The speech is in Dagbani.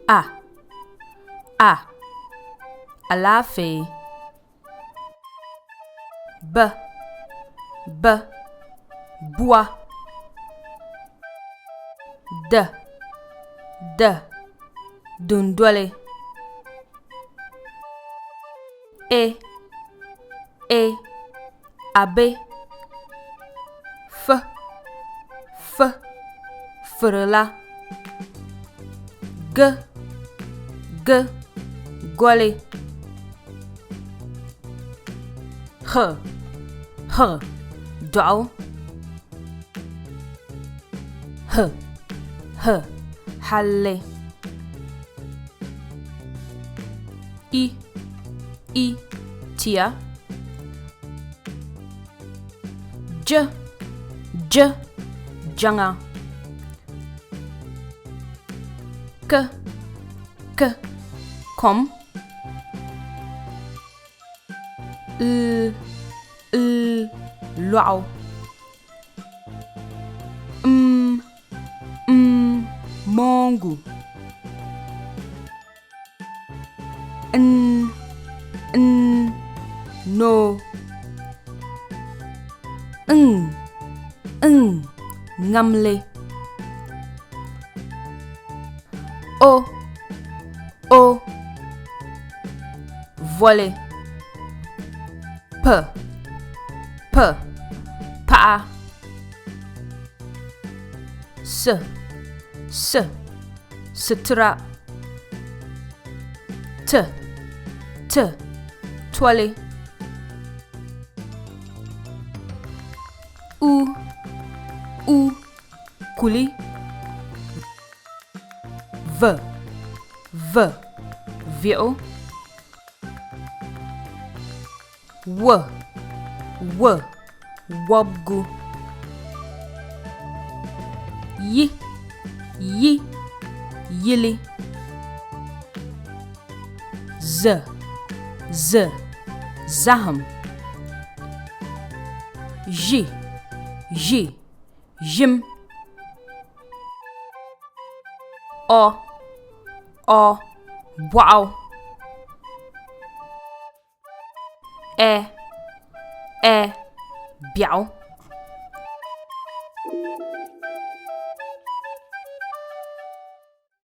A A Alaafee. B B Bua. D D Dundoli. E E Abe. F F Firila. G G Goli. H H Dɔɣu. H H Halli. I I Tia. J J Jaŋa. K K Kom. L L Lɔɣu. M M Moongu. N N Noo. Ŋ Ŋ Ŋamli. O O Voli. P P Paɣa. S S Situra. T T Toli. U U Kuli. V V Viɣu. W W Wɔbigu. Y Y Yili. Z Z Zahim. Ʒ Ʒ Ʒim. O O Bɔɣu. Ɛ Ɛ Biɛɣu.